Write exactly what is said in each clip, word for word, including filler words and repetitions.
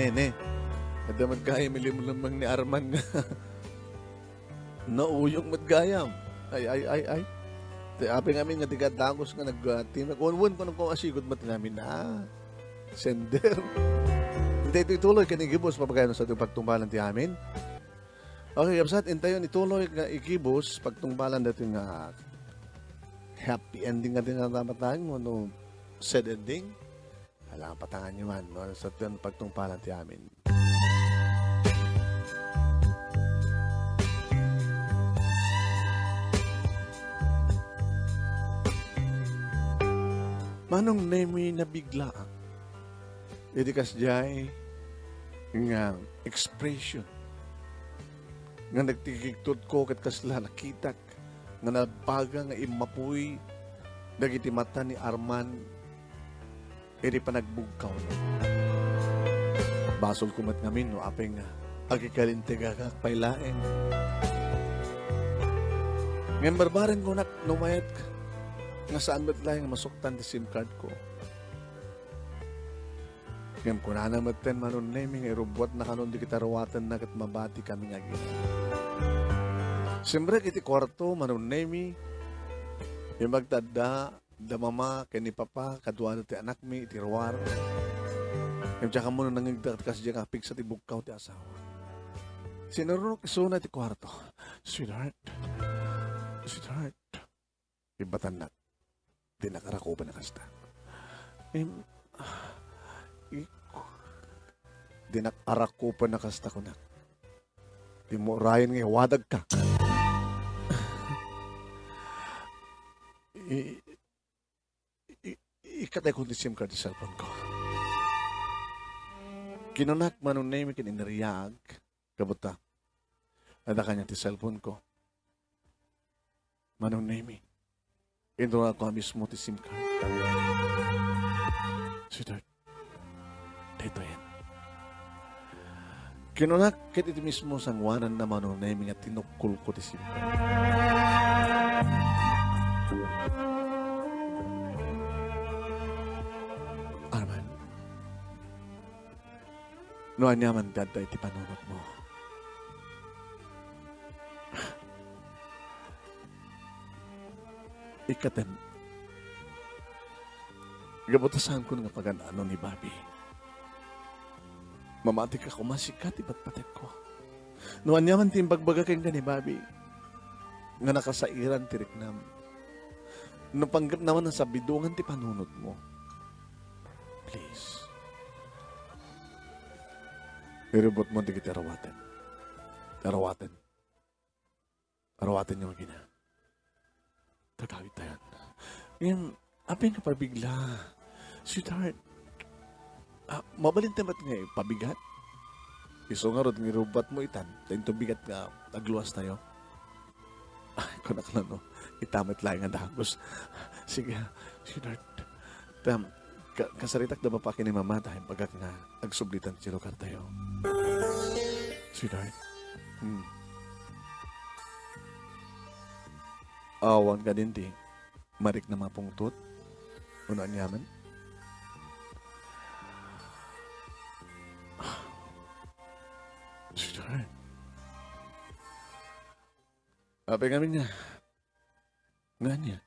Nene. Adda met gayam ilimlemmeng ni Arman nga nauyong met gayam. Ay, ay, ay, ay. Ti apay ngamin nga diak dagus nga nag-, ah, timek. Wen, wen, kuno ko asigud met ngamin, ah, sender. Daytoy ituloy ken igibus, papagayon sa aton pagtungpalan ti amin. Okay, kabsat, intayon ituloy nga igibus, pagtungpalan daytoy nga happy ending nga di nga dapat tayo, no sad ending. Alam, patangan nyo man, no? Sa aton pagtungpalan ti amin. Manong Nemi, nabiglaak iti kasdiay nga expression nga nagtikigtudko ket kasla nakitak nga nalbaga nga immapuy dagiti mata ni Arman iti panagbugkawna. Basolko met ngamin no apay nga agikalintegagak pay laeng. Ngem barbarenko nak no mayat nga saan met laeng nga masuktan ti sim card ko. Ngem kunana metten Manong Nemi nga irubbuatna kanon dagiti aruatenna ket mabatikami nga agina. Simrek iti kuarto, Manong Nemi, imbag ta adda da mama ken ni papa, kaduada ti anakmi iti ruar. Ngem diak ammo no nangngegda ket kasdiay nga apigsa ti bugkaw ti asawa. Sinurrok isuna iti kuarto. "Sweetheart, sweetheart." Ibbatannak. Dinak arakupen a kasta. Im-, ah, ik-, dinak arakupen a kasta, kunak. Di mo urayen nga iwadagka. I-, i-, ikatay ko ti sim card ti cellphone ko. Kinunak, Manong Nemi, ken inariak, kabutta. Adda kaniak ti cellphone ko. Manong Nemi, inruarko a mismo ti sim card. Sweetheart, daytoyen. Kinunak ket iti mismo sanguananna, Manong Nemi, nga tinukkolko ti sim card. Arman, no aniaman ti adda iti panunotmo, ikkatem, gapu ta saanko nga pagan-ano ni Bobby. Mamatika koma sika ti patpatekko. No aniaman ti imbagbaga kenka ni Bobby nga nakasairan ti riknam, no panggepna man a sabidongan ti panunotmo, please, irubbotmo dagiti aruaten. Aruaten. Aruatenyo nga agina. Tatawidtayon. Ngem, apay nga pabigla? Sweetheart, ah, mabalinta met nga ipabigat? Isu ngarud nga irubbatmo itan, ta inton bigat nga agluastayo. Ay, kunak la no, ita met laeng nga dagus. Sige, sweetheart. Tam, ka-, kasaritak da bapa ken ni mama, ta imbagak nga agsublitan ti lugartayo. Sweetheart. Hmm. Awan kadin ti mariknam a pungtot? Wenno aniaman? Sweetheart. Apay ngamin nga. Nga ania?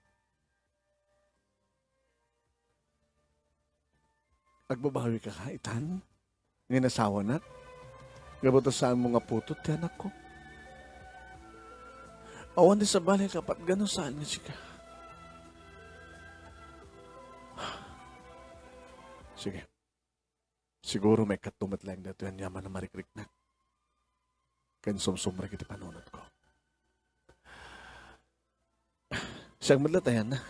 Agbabawika ka itan nga inasawanak? Gapu ta saanmo nga putot ti anakko? Awan ti sabali, kapatgan no saan nga sika. Sige. Siguro maikkato met laeng daytoy aniaman a marikriknak ken sumsumrek iti panunotko. Siak met la ti ayanna.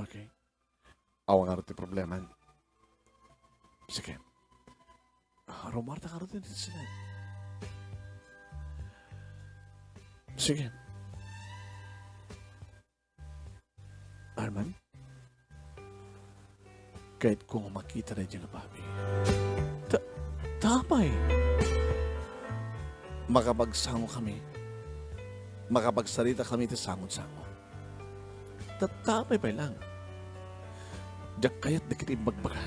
Okay. Awan ngarud ti problema. Sige. Ah, rumarta ngarud ti sila. Sige. Arman? Kayatko nga makita daydiay nga babai. Ta-, ta apay? Makapagsangokami. Makapagsaritakami iti sangosango. Ta-, ta apay pay laeng? Diak kayat dagiti imbagbaga.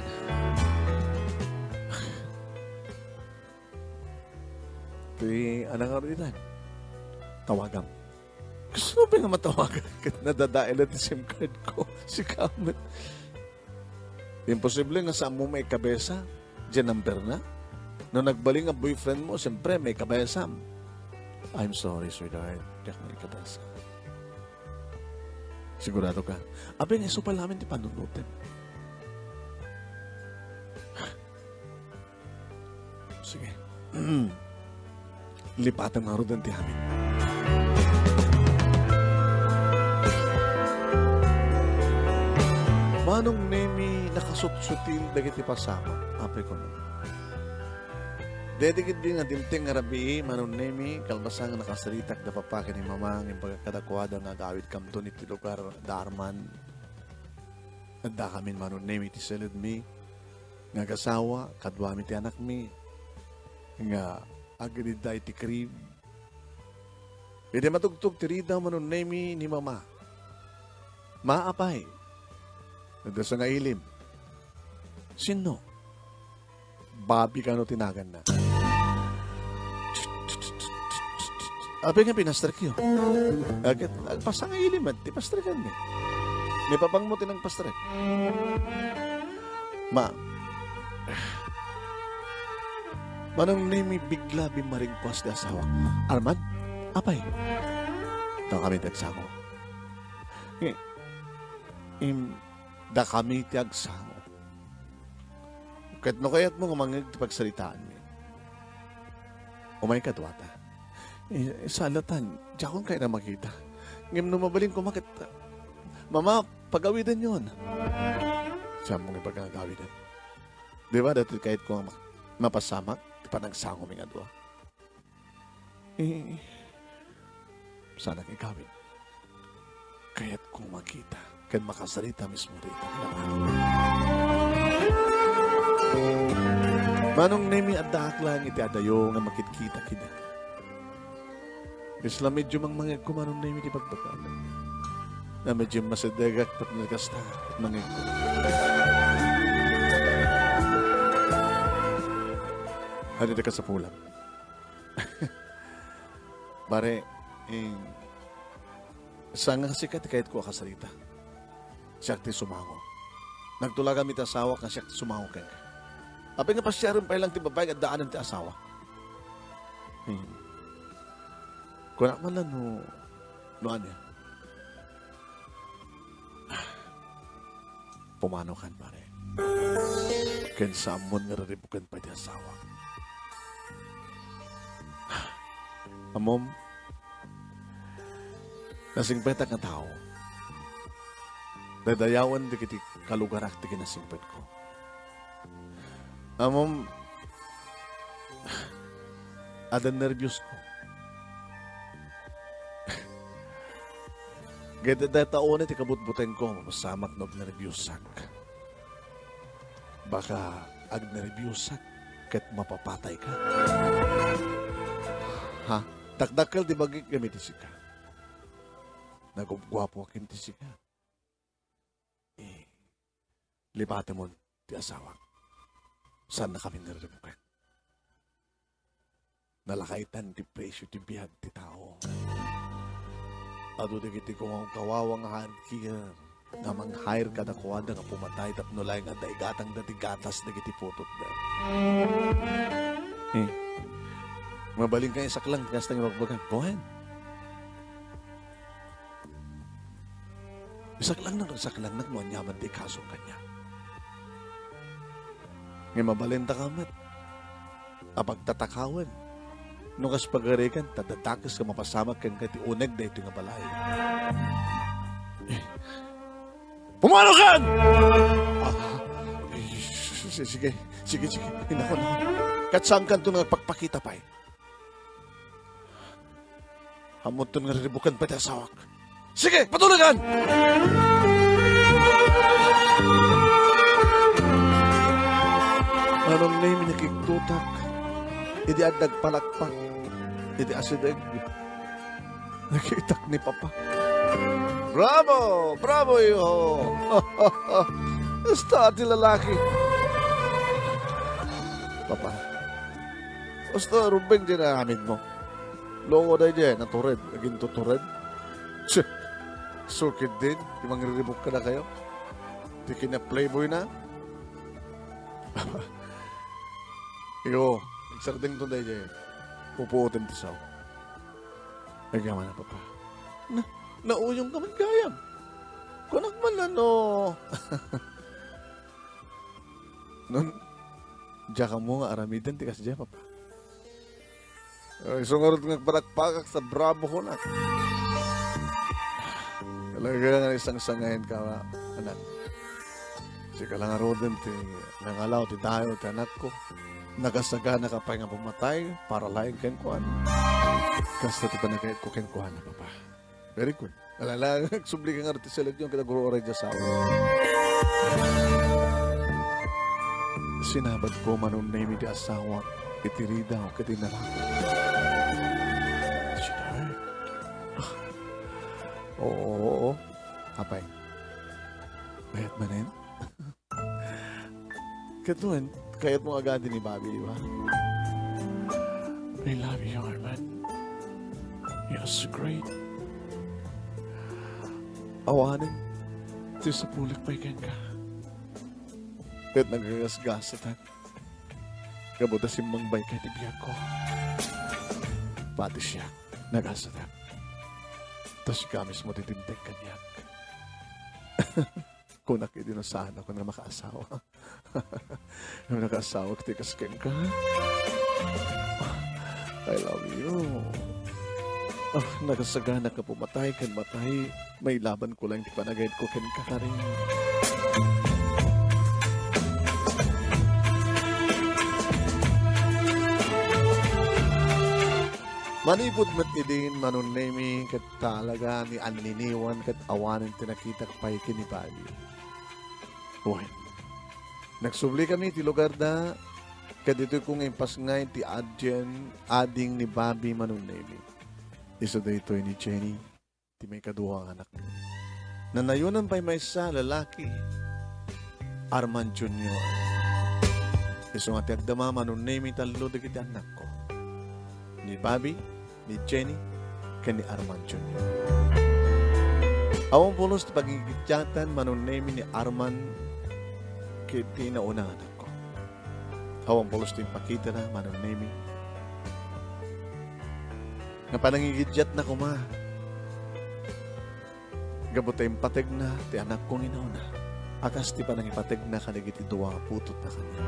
Ti, ano nga rin itan? Tawagam. Gusto mo ba nga matawagan? Ket nadadael ti SIM card ko. Sika met. Imposible nga saan mo maikabesa diay number na. No nagbali nga boyfriend mo, siyempre, maikabesam. I'm sorry, sweetheart. Diak maikabesa. Sigurado ka? Abi, nga isu pay laeng ti panunotem. Sige. Lipatem ngaruden ti amin. Manong Nemi, nakasutsutil dagiti pasamak. Apay kuno. Daydi ketdi nga dimteng nga rabii, Manong Nemi, kalpasan nga nakasaritak da papa ken ni mama nga imbagak kadakuada nga agawidkamton iti lugar da Arman. Addakamin, Manong Nemi, ti saledmi nga agasawa, kaduami ti anakmi nga agridda iti crib. Idi matugtog ti rida, Manong Nemi, ni mama. Ma, apay? Adda sangailim. Sinno? Bobby kano ti naganna. Apay nga pinastrekyo? Agpasangailim met ti pastrekanmi. Ni papangmo ti nangpastrek. Ma, Manong Nemi, bigla bimmaringkuas ti asawak. Arman, apay? Dakami ti agsango. Eh, im, dakami ti agsango. Ket no kayatmo nga mangngeg ti pagsaritaanmi, umay kaduata. Eh, salatan, diakon kayat a makita. Ngem no mabalin koma ket, Mama, pagawidenyon. Saan mo nga pagkagawiden? Di ba, dati kayat ko nga mak-, mapasamak ti panagsangom nga dua? Eh, saanak ikawid. Kayat kong makita ken makasarita mismo dita. Manong Nemi, addaak laeng iti adayo nga makitkita kida. Isla medyo mangmangegko, Manong Nemi, ti pagbaga. Na medyo masidegak tapno kasta, mangegko. Ano ti kasapulam? Pare, eh, saan nga sika ti kayatko a kasarita? Siak ti sumango. Nagtulagam iti asawak nga siak ti sumango kenka. Apay nga pasiaren pay lang ti babai nga addaanan ti asawa. Hmm. Kunak man lang no, no ania. Pumanokan, pare. Ken saammon nga riribuken pay ti asawa. Ammom, nasingpetak nga tao. Daydayawen dagiti kalugarak ti kinasingpetko. Ammom, adda nerbios ko. Ket dayta unay ti kabutbutengko, mapasamak no agnerbios-ak. Baka agnerbios-ak ket mapapatayka. Ha? Dakdakkel ti bagik ngem iti sika. Nagguapguapoak iti sika. Eh, lipatemon ti asawak. Saannakami nga riribuken. Nalakaytan ti presio ti biag ti tao. Adu dagiti kawkawawa nga hardware nga mang-hire kadakuada nga pumatay tapno laeng adda igatangda ti gatas dagiti putotda. Eh, mabalin nga isaklang ti kasta nga ibagbaga. Go ahead. Isaklangnak, isaklangnak no aniaman ti ikasok kaniak. Ngem mabalintaka met a pagtatakawen no kas pagarigan ta dadakes nga mapasamak kenka ti uneg daytoy nga balay. Pumanokan! Ah, sige, sige, sige. Inako, inako. Ket saankanto nga agpakpakita pay. Ammoton nga riribuken pay ti asawak. Sige, patuloykan! Manong Nemi, nakiktotak idi adda agpalakpak iti asideg. Nakitak ni Papa. Bravo! Bravo, iho! Kasta ti lalaki. Papa, basta rumbeng diay aramidmo. Lungo daydiay, natured, agintutured. Tsi, sukid din, ti mangriribuk kadakayo. Ti kina-playboy na. Iyo, agsardengton daydiay. Pupuotem ti sao. Agyaman a, Papa. Na, nauyongka met gayam. Kunak man a no. Ngem, diak ammo nga aramiden ti kasdiay, Papa. Ay, isu ngarud nga agpakpakak sa bravo ko na. Talaga nga naisangsangayan ka, anak. Sika la ngaruden ti nangalaw ti dayo ti anakko. Nagasaganaka pay nga pumatay para laeng kenkuana. Kasta ti panagayatko kenkuana, Papa. Very good. Ala, ala, agsubli ka ngarud ti selekyon ket agur-uray ti asawa. Sinabatko, Manong Nemy, ti asawak iti ridaw ket inalako. Sweetheart. Ah. Oo, oo. Apay. Mayat manen? Ket wen, kayatmo agadi ni Bobby, di ba? I love you, Arman. You're so great. Awanen ti sapulek pay kenka. Ket nagagasgasatak. Gapu ta simmangbayka iti biagko. Pati siak, nagasatak. Ta sika mismo ti dimteng kaniak. Kunak idi no saan ako nga makaasawa. Nga makaasawak ti kas kenka. I love you. Ah, nagasaganaka pumatay ken matay. Mailabanko laeng ti panagayatko kenka, Karing. Manipud met idin, Manong Nemy, ket talaga ni anniniwan ket awanen ti nakitak pay ken ni Bobby. Wen, nagsublika iti lugarda, ket ditoyko nga impasngay ti adien, ading ni Bobby, Manong Nemy. Isu daytoy ni Jenny, ti maikadua nga anak. Nanayonan pay maysa a lalaki, Arman Junior. Isu nga ti agdama, Manong Nemy, tallo dagiti annakko. Ni Bobby, ni Jenny, ken ni Arman Junior. Awan pulos ti pagigiddiatan, Manong Nemy, ni Arman ket ti nauna nga anakko. Awan pulos ti impakitana, Manong Nemy, nga panangigiddiatna koma. Gapu ta impategna ti anakko nga inauna a kas ti panangipategna kadagiti dua nga putotna kaniak.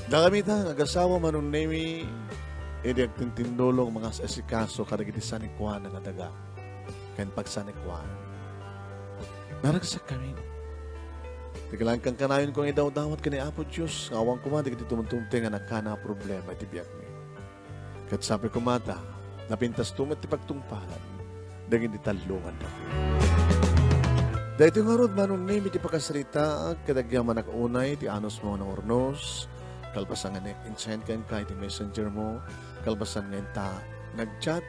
Dakami ta nga agasawa, Manong Nemy, idi agtintindulong mangas-asikaso kadagiti sanikuana nga daga ken pagsanikuan. Naragsakkami. Ti kalaeng kankanayonko nga idawdawat ken ni Apo Dios nga awan koma dagiti tumtumteng a nakanang a problema iti biagmi. Ket sapay koma ta napintasto met ti pagtungpalan dagiti tallo nga annakmi. Daytoy ngarud, Manong Nemy, ti pakasaritaak ket agyamanak unay ti anusmo nga nangurnos, kalpasan nga nag-insent kenka iti messenger mo, kalpasan nga inta nag-chat,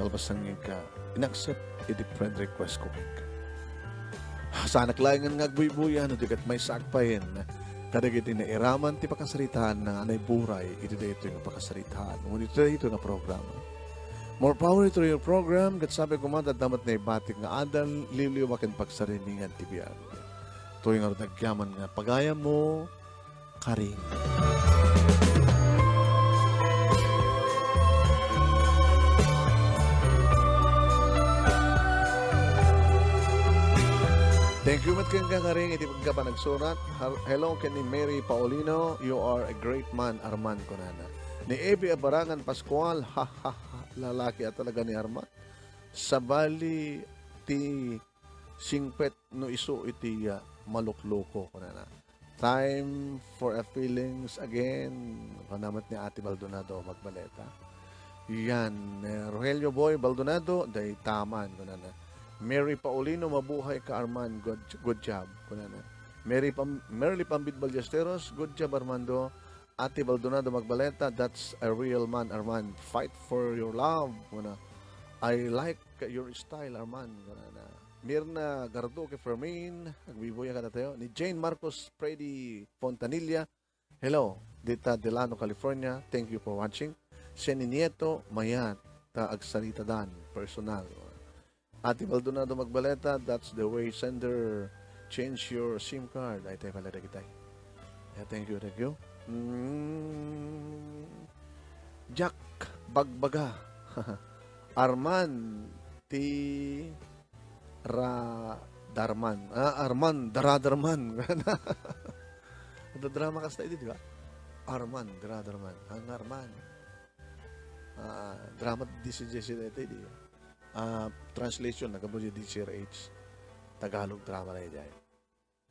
kalpasan nga inka in-accept iti friend request ko kenka. Saanak laengen nga agbuybuya no di ket maysaak payen kadagiti nairaman ti pakasaritaanna a naiburay iti daytoy nga pakasaritaan wenno iti daytoy nga programa. More power to your program, ket sapay koma ta adda met naibatik nga adal, liwliwa ken pagsarimingan ti biag. Toy ngarud agyaman nga pagayammo, Karing. Thank you met kenka, Karing, iti pagkapanagsurat. Har-, hello ken ni Mary Paulino, "You are a great man, Arman," kunana. Ni Evi Abarangan Pascual, ha, ha, ha, lalaki a talaga ni Arman. Sabali ti singpet no isu iti, ah, malukloko, kunana. "Time for a feelings again," kuna met ni Ate Baldonado Magbaleta. Yan, eh, Rogelio Boy Baldonado, "Dayta man," kunana. Mary Paulino, "Mabuhay ka, Arman. Good, good job," kunana. Mary Pam-, Merly Pambid Ballesteros, "Good job, Armando." Ate Baldonado Magbaleta, "That's a real man, Arman. Fight for your love," kuna. I like your style, Arman. Kunana. Mirna Garduque Fermin, agbibuya kadatayo. Ni Jane Marcos Freddy Fontanilla, hello, dita Delano, California. Thank you for watching. Seni Nieto, mayat, ta agsaritadan, personal. Ate Maldonado Magbaleta, that's the way sender change your SIM card. Ay, tayo pala dagitay. Yeah, thank you, thank you. Mm, Jack Bagbaga. Arman ti Ra Darman. Ah, Arman, Daradarman. Ada drama kasta idi, di ba? Arman, Daradarman. Ang Arman. Ah, drama D C J C daytoy, di ba? Ah, translation, naggapu di D C R H. Tagalog drama na idiay.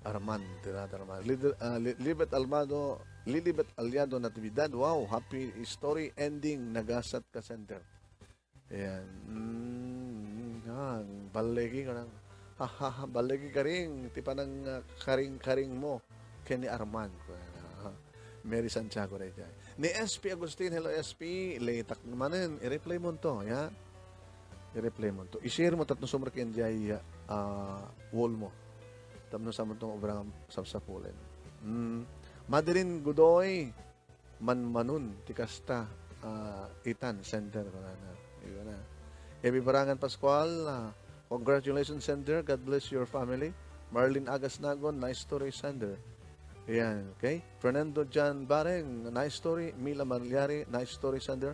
Arman, Daradarman. Lid-, ah, Li-, Libet Almado, Lilibet Aliado Natividad. Wow, happy story ending. Nagasat ka, sender. Ayan. Mm, ah, ballegi ka nang, ha, ha, ha, ballegi karing, ti panang, ah, karing-karing mo. Ken ni Arman, kunana. Mary Santiago daydiay. Ni S P Agustin, hello S P, lateak manen, i-reply mo to, ya? I-reply mo to. I-share mo tapno sumrek diay, ah, wall mo. Tapno saan mo tong obra nga sapsapulen. Mm. Madeline Godoy, manmanon ti kasta, ah, itan, sender, kunana. Iyon na. Ebi Barangan Pascual, ah, congratulations, sender. God bless your family. Marlene Agasnagon, nice story, sender. Ayan, okay. Fernando John Bareng, nice story. Mila Malyari, nice story, sender.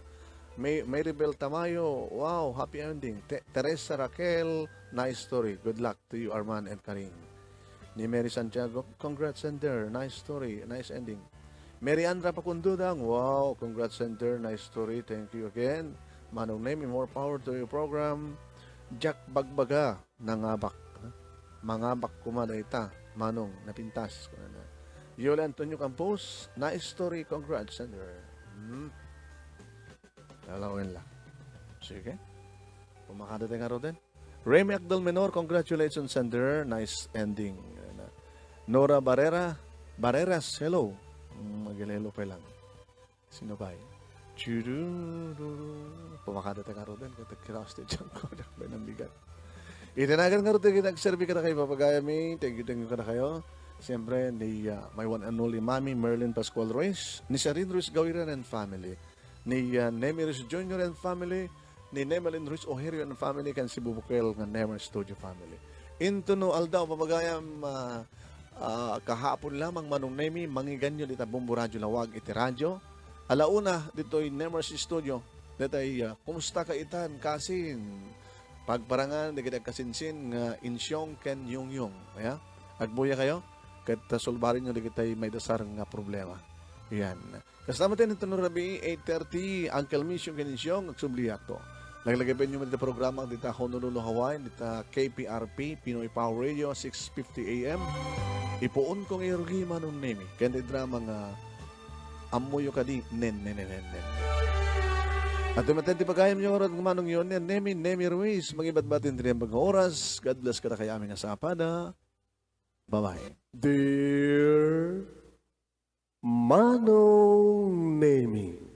May, Maribel Tamayo, wow, happy ending. Te-, Teresa Raquel, nice story. Good luck to you, Arman and Karing. Ni Mary Santiago, congrats, sender. Nice story, nice ending. Mary Ann Rapacundudang, wow, congrats, sender. Nice story. Thank you again. Manong Nemi, more power to your program. Jack Bagbaga, nangabak. Mangabak koma dayta, Manong, napintas, kunana. Yoli Antonio Campos, nice story, congrats, sender. Hmm. Lalawen la. Sige. Pumakada tayo nga, Roden. Remy Agdal Menor, congratulations, sender. Nice ending. Nora Barrera, Barreras, hello. Mm, mag-hello pa lang. Sino ba yun? Churururu. Pumakada tayo nga, Roden. Kaya tagkiraos ti tiyan ko. Diak ba nang bigat? Itinagan nga, Roden, kita agserbi kada kayo, papagayam. Thank you, thank you kada kayo. Siyempre, ni, ah, my one and only Mami, Merlin Pascual Ruiz, ni Sarin Ruiz Gawiran and family, ni, ah, Nemi Ruiz Junior and family, ni Nemelin Ruiz Ojerio and family, ken si Bubukel nga Nemer Studio family. Intono aldaw, papagayam, ah, ah, kahapon lamang, Manong Nemi, mangiganyo dita Bombo Radio Lawag iti radio. Alauna, ditoy Nemers Studio. Detay, ah, kumusta ka itan, kasin? Pagparangan, dagiti agkasinsin nga Insyong ken Yongyong. Aya? Agbuya kayo? Ket, ah, sulbarinyo dagitay maidasar nga problema. Yan. Kasta met, intono rabii, eight thirty, Uncle Misyong ken Insyong, agsubliakto. Laglagipennyo met iti programa dita Honolulu, Hawaii, dita K P R P, Pinoy Power Radio, six fifty A M. Ipuonko nga irugi, Manong Nemi. Ken ti drama nga ammoyo kadi, nen, nen, nen, nen, nen. At dumaten ti pagayamyo, oras nga Manong yon, nen, Nemi, Nemi Ruiz, mangibatbati ti naimbag nga oras. God bless kada kayo amin nga sapada. Bye-bye. Dear Manong Nemi.